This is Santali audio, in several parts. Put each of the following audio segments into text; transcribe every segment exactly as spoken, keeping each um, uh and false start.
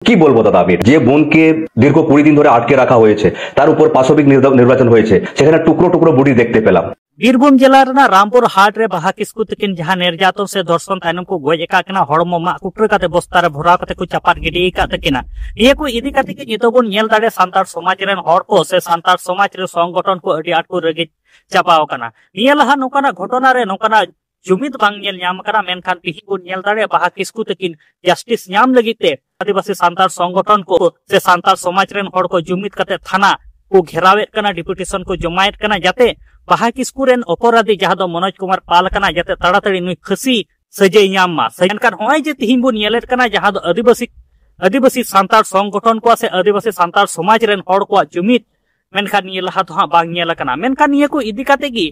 কি বলবো দাদা আমি, যে বোনকে দীর্ঘ কুড়ি দিন ধরে আটকে রাখা হয়েছে, তার উপর পাশবিক নির্দা- নির্বাচন হয়েছে, সেখানে টুকরো টুকরো বডি দেখতে পেলাম। বীরভূম জেলা ᱨᱮᱱᱟᱜ ᱨᱟᱢᱯᱩᱨ ᱦᱟᱴ ᱨᱮ ᱵᱟᱦᱟ ᱠᱤᱥᱠᱩ ᱛᱟᱹᱠᱤᱱ ᱡᱟᱦᱟᱸ ᱱᱤᱨᱡᱟᱛᱚᱱ ᱥᱮ ᱫᱷᱚᱨᱥᱚᱱ ᱛᱟᱭᱱᱚᱢ ᱠᱚ ᱜᱚᱡ ᱟᱠᱟᱫ ᱠᱤᱱᱟ, ᱦᱚᱲᱢᱚ ᱢᱟᱜ ᱠᱩᱴᱨᱟᱹ ᱠᱟᱛᱮ ᱵᱚᱥᱛᱟ ᱨᱮ ᱵᱷᱚᱨᱟᱣ ᱠᱟᱛᱮ ᱠᱚ ᱪᱟᱯᱟᱫ ᱜᱤᱰᱤ ᱟᱠᱟᱫ ᱛᱟᱹᱠᱤᱱᱟ᱾ ᱱᱤᱭᱟᱹ ᱠᱚ ᱤᱫᱤ ᱠᱟᱛᱮ ᱜᱮ ᱱᱤᱛᱚᱜ ᱵᱚᱱ ᱧᱮᱞ ᱫᱟᱲᱮᱭᱟᱜᱼᱟ, ᱥᱟᱱᱛᱟᱲ ᱥᱚᱢᱟᱡᱽ ᱨᱮᱱ ᱦᱚᱲ ᱠᱚ ᱥᱮ ᱥᱟᱱᱛᱟᱲ ᱥᱚᱢᱟᱡᱽ ᱨᱮ ᱥᱚᱝᱜᱚᱴᱷᱚᱱ ᱠᱚ ᱟᱹᱰᱤ ᱟᱸᱴ ᱠᱚ ᱨᱟᱹᱜᱤ ᱪᱟᱵᱟᱣ ᱟᱠᱟᱱᱟ᱾ ᱱᱤᱭᱟᱹ ᱞᱟᱦᱟ ᱱᱚᱝᱠᱟᱱᱟᱜ ᱜᱷᱚᱴᱚᱱᱟ ᱨᱮ ᱱᱚᱝᱠᱟᱱᱟᱜ ᱡᱩᱢᱤᱫ ᱵᱟᱝ ᱧᱮᱞ ᱧᱟᱢ ᱟᱠᱟᱱᱟ, ᱢᱮᱱᱠᱷᱟᱱ ᱛᱤᱦᱤᱧ ᱵᱚᱱ ᱧᱮᱞ ᱫᱟᱲᱮᱭᱟᱜᱼᱟ, ᱵᱟᱦᱟ ᱠᱤᱥᱠᱩ ᱛᱟᱹᱠᱤᱱ ᱡᱟᱥᱴᱤᱥ ᱧᱟᱢ ᱞᱟᱹᱜᱤᱫ ᱛᱮ ᱟᱹᱫᱤᱵᱟᱹᱥᱤ ᱥᱟᱱᱛᱟᱲ ᱥᱚᱝᱜᱚᱴᱷᱚᱱ ᱠᱚ ᱥᱮ ᱥᱟᱱᱛᱟᱲ ᱥᱚᱢᱟᱡᱽ ᱨᱮᱱ ᱦᱚᱲ ᱠᱚ ᱡᱩᱢᱤᱫ ᱠᱟᱛᱮ ᱛᱷᱟᱱᱟ ᱠᱚ ᱜᱷᱮᱨᱟᱣᱮᱫ ᱠᱟᱱᱟ, ᱰᱮᱯᱩᱴᱮᱥᱚᱱ ᱠᱚ ᱡᱚᱢᱟᱭᱮᱫ ᱠᱟᱱᱟ, ᱡᱟᱛᱮ ᱵᱟᱦᱟ ᱠᱤᱥᱠᱩ ᱨᱮᱱ ᱚᱯᱚᱨᱟᱫᱷᱤ ᱡᱟᱦᱟᱸ ᱫᱚ ᱢᱚᱱᱳᱡᱽ ᱠᱩᱢᱟᱨ ᱯᱟᱞ ᱠᱟᱱᱟ, ᱡᱟᱛᱮ ᱛᱟᱲᱟᱛᱟᱲᱤ ᱱᱩᱭ ᱯᱷᱟᱹᱥᱤ ᱥᱟᱹᱡᱟᱹᱭ ᱧᱟᱢ ᱢᱟ᱾ ᱥᱮ ᱢᱮᱱᱠᱷᱟᱱ ᱱᱚᱜᱼᱚᱭ ᱡᱮ ᱛᱤᱦᱤᱧ ᱵᱚᱱ ᱧᱮᱞᱮᱫ ᱠᱟᱱᱟ, ᱡᱟᱦᱟᱸ ᱫᱚ ᱟᱹᱫᱤᱵᱟᱹᱥᱤ ᱟᱹᱫᱤᱵᱟᱹᱥᱤ ᱥᱟᱱᱛᱟᱲ ᱥᱚᱝᱜᱚᱴᱷᱚᱱ ᱠᱚᱣᱟᱜ ᱥᱮ ᱟᱹᱫᱤᱵᱟᱹᱥᱤ ᱥᱟᱱᱛᱟᱲ ᱥᱚᱢᱟᱡᱽ ᱨᱮᱱ ᱦᱚᱲ ᱠᱚᱣᱟᱜ ᱡᱩᱢᱤᱫ, ᱢᱮᱱᱠᱷᱟᱱ ᱱᱤᱭᱟᱹ ᱞᱟᱦᱟ ᱫᱚ ᱦᱟᱸᱜ ᱵᱟᱝ ᱧᱮᱞ ᱟᱠᱟᱱᱟ᱾ ᱢᱮᱱᱠᱷᱟᱱ ᱱᱤᱭᱟᱹ ᱠᱚ ᱤᱫᱤ ᱠᱟᱛᱮ ᱜᱮ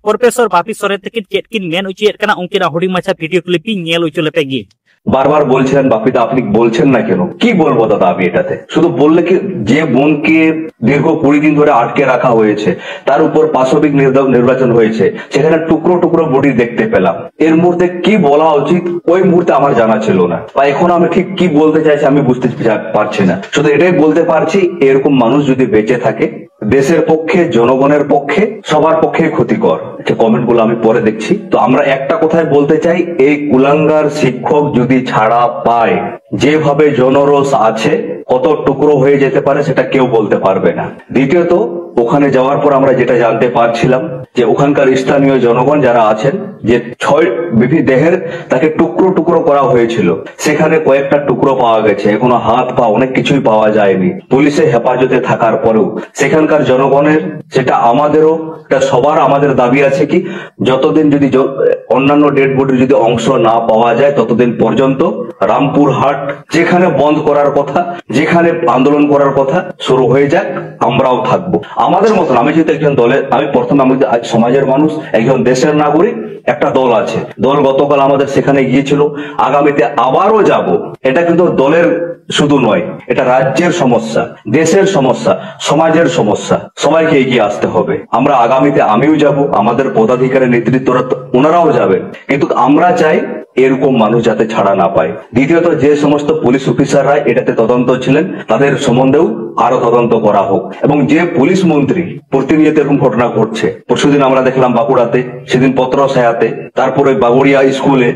ᱯᱨᱚᱯᱷᱮᱥᱚᱨ ᱵᱟᱯᱤ ᱥᱚᱨᱮᱱ ᱛᱟᱹᱠᱤᱱ ᱪᱮᱫ ᱠᱤᱱ ᱢᱮᱱ ᱚᱪᱚᱭᱮᱫ ᱠᱟᱱᱟ, ᱩᱱᱠᱤᱱᱟᱜ ᱦᱩᱰᱤᱧ ᱢᱟᱪᱷᱟ ᱵᱷᱤᱰᱤᱭᱳ ᱠᱞᱤᱯ ᱤᱧ ᱧᱮᱞ ᱚᱪᱚ ᱞᱮᱯᱮ ᱜᱮ᱾ বারবার বলছিলেন, বাপিদা, আপনি বলছেন না কেন? কি বলবো দাদা আমি এটাতে? শুধু বললে কি, যে বোনকে দীর্ঘ কুড়ি দিন ধরে আটকে রাখা হয়েছে, তার উপর পাশবিক নির্দা- নির্বাচন হয়েছে, সেখানে টুকরো টুকরো বডি দেখতে পেলাম, এর মধ্যে কি বলা উচিত ওই মুহূর্তে আমার জানা ছিল না, বা এখন আমি ঠিক কি বলতে চাইছি আমি বুঝতে চা- পারছি না। শুধু এটাই বলতে পারছি, এরকম মানুষ যদি বেঁচে থাকে, দেশের পক্ষে, জনগণের পক্ষে, সবার পক্ষে ক্ষতিকর। যে কমেন্টগুলো আমি পরে দেখছি, তো আমরা একটা কথাই বলতে চাই, এই কুলাঙ্গার শিক্ষক যদি ছাড়া পায়, যেভাবে জনরোষ আছে, কত টুকরো হয়ে যেতে পারে সেটা কেউ বলতে পারবে না। দ্বিতীয়ত, ওখানে যাওয়ার পর আমরা যেটা জানতে পারছিলাম যে ওখানকার স্থানীয় জনগণ যারা আছেন, যে ছয় বিভিন্ন দেহের তাকে টুকরো টুকরো করা হয়েছিল, সেখানে কয়েকটা টুকরো পাওয়া গেছে, এখনো হাত পা অনেক কিছুই পাওয়া যায়নি। পুলিশের হেফাজতে থাকার পরেও সেখানকার জনগণের, সেটা আমাদেরও, এটা সবার আমাদের দাবি আছে কি, যতদিন যদি জ- অন্যান্য ডেড বডির যদি অংশ না পাওয়া যায়, ততদিন পর্যন্ত রামপুরহাট যেখানে বন্ধ করার কথা, যেখানে আন্দোলন করার কথা শুরু হয়ে যাক, আমরাও থাকবো। আমাদের মতন, আমি যেহেতু একজন দলের, আমি প্রথমে আমি আজ সমাজের মানুষ, একজন দেশের নাগরিক, একটা দল আছে, দল গতকাল আমাদের সেখানে গিয়েছিল, আগামীতে আবারও যাব। এটা কিন্তু দলের শুধু নয়, এটা রাজ্যের সমস্যা, দেশের সমস্যা, সমাজের সমস্যা, সবাইকে এগিয়ে আসতে হবে। আমরা আগামীতে, আমিও যাব, আমাদের পদাধিকারী নেতৃত্বরা তো, ওনারাও যাবেন, কিন্তু আমরা চাই এরকম মানুষ যাতে ছাড়া না পায়। দ্বিতীয়ত, যে সমস্ত পুলিশ অফিসাররা এটাতে তদন্ত ছিলেন, তাদের সম্বন্ধেও আরো তদন্ত করা হোক, এবং যে পুলিশ মন্ত্রী প্রতিনিয়ত এরকম ঘটনা ঘটছে, পরশুদিন আমরা দেখলাম বাঁকুড়াতে, সেদিন পত্র সায়াতে, তারপরে বাগুড়িয়া স্কুলে,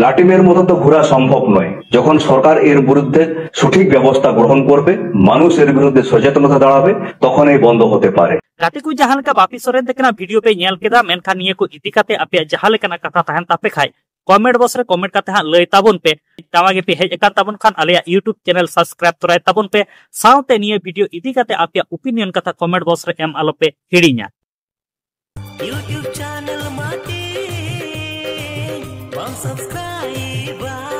লাটিমের মতো তো ঘোরা সম্ভব নয়। যখন সরকার এর বিরুদ্ধে সঠিক ব্যবস্থা গ্রহণ করবে, মানুষ এর বিরুদ্ধে সচেতনতা দাঁড়াবে, তখন এই বন্ধ হতে পারে। ᱜᱟᱛᱮ ᱠᱚ, ᱡᱟᱦᱟᱸ ᱞᱮᱠᱟ ᱵᱟᱯᱤ ᱥᱚᱨᱮᱱ ᱛᱟᱹᱠᱤᱱᱟᱜ ᱵᱷᱤᱰᱤᱭᱳ ᱯᱮ ᱧᱮᱞ ᱠᱮᱫᱟ, ᱢᱮᱱᱠᱷᱟᱱ ᱱᱤᱭᱟᱹ ᱠᱚ ᱤᱫᱤ ᱠᱟᱛᱮ ᱟᱯᱮᱭᱟᱜ ᱡᱟᱦᱟᱸ ᱞᱮᱠᱟᱱᱟᱜ ᱠᱟᱛᱷᱟ ᱛᱟᱦᱮᱱ ᱛᱟᱯᱮ ᱠᱷᱟᱡ, ᱠᱚᱢᱮᱱᱴ ᱵᱚᱠᱥ ᱨᱮ ᱠᱚᱢᱮᱱᱴ ᱠᱟᱛᱮ ᱦᱟᱸᱜ ᱞᱟᱹᱭ ᱛᱟᱵᱚᱱ ᱯᱮ᱾ ᱱᱟᱣᱟ ᱜᱮᱯᱮ ᱦᱮᱡ ᱟᱠᱟᱱ ᱛᱟᱵᱚᱱ ᱠᱷᱟᱱ, ᱟᱞᱮᱭᱟᱜ YouTube ᱪᱮᱱᱮᱞ ᱥᱟᱵᱥᱠᱨᱟᱭᱤᱵ ᱛᱚᱨᱟᱭ ᱛᱟᱵᱚᱱ ᱯᱮ, ᱥᱟᱶᱛᱮ ᱱᱤᱭᱟᱹ ᱵᱷᱤᱰᱤᱭᱳ ᱤᱫᱤ ᱠᱟᱛᱮ ᱟᱯᱮᱭᱟᱜ ᱚᱯᱤᱱᱤᱭᱚᱱ ᱠᱟᱛᱷᱟ ᱠᱚᱢᱮᱱᱴ ᱵᱚᱠᱥ ᱨᱮ ᱮᱢ ᱟᱞᱚᱯᱮ ᱦᱤᱲᱤᱧᱟ᱾ YouTube ᱪᱮᱱᱮᱞ ᱢᱟᱴᱤ ᱵᱟᱢ ᱥᱟᱵᱥᱠᱨᱟᱭᱤᱵᱟ?